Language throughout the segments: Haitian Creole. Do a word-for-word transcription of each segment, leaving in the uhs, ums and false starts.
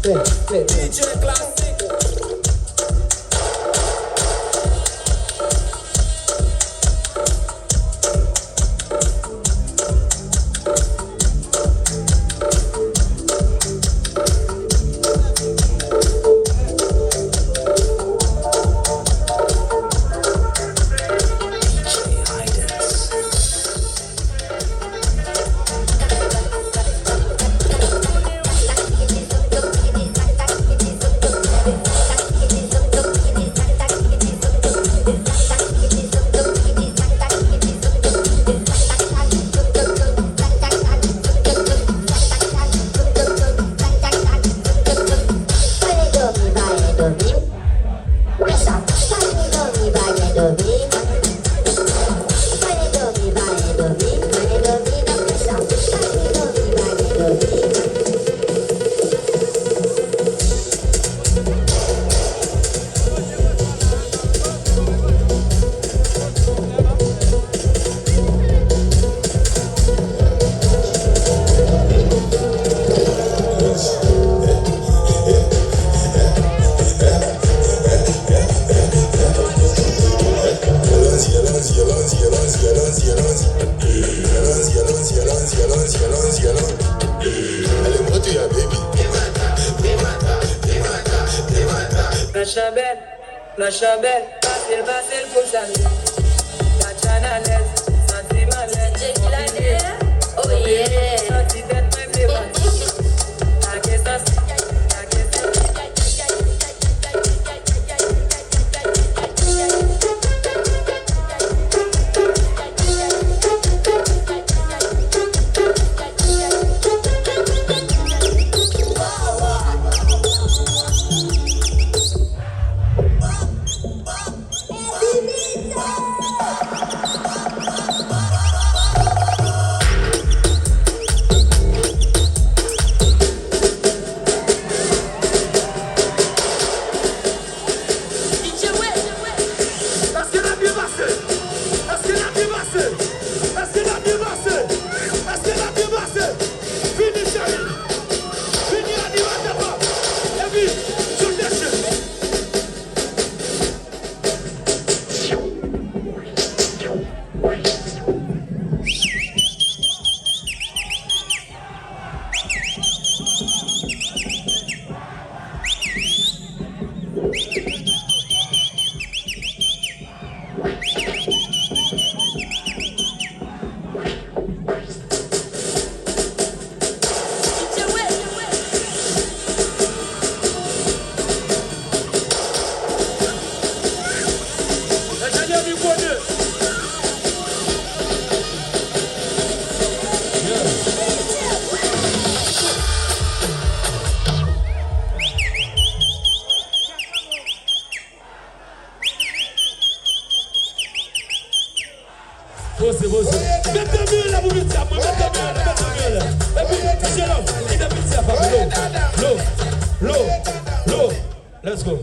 Fè, fè, fè. D J Classic. Nòt lan bèl, nòt lan bèl, pase l, pase l pou sa l ye. Gad jan alèz, santi m alèz, konbine, oh yeah, santi tèt mwen vle pati. Lage sansi, lage sansi. Èske n ap byen pase? Èske n ap byen pase? Èske n ap byen pase? Èske n ap byen pase? Vini, cheri. Vini, animatè pa m. Epi, sote chen. Poze, poze. Met danmi an la pou piti a, mwen. Met danmi an la, met danmi an la. Epi, DJ Love, kite piti a pa m. Low, low, low, low. Let's go.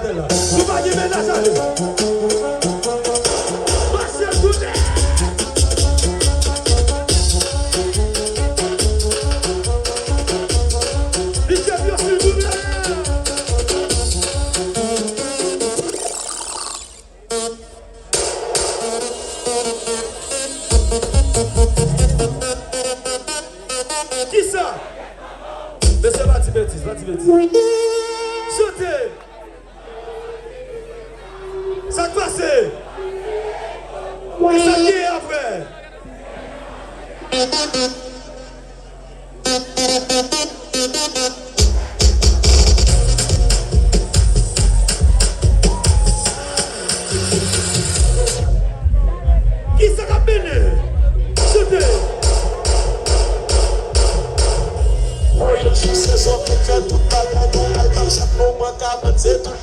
Si w pa gen mennaj, ale. Mache tounen. Li fè byen, silvouplè. Kisa? Mesye, pa di betiz, pa di betiz. Chante! Sa k pase? E sa k genyen apre? Kisa k ap mennen? Chante! Mwen yon jou sezon pou fè tout bagay nou bay manchèt nou pran kabann se tout.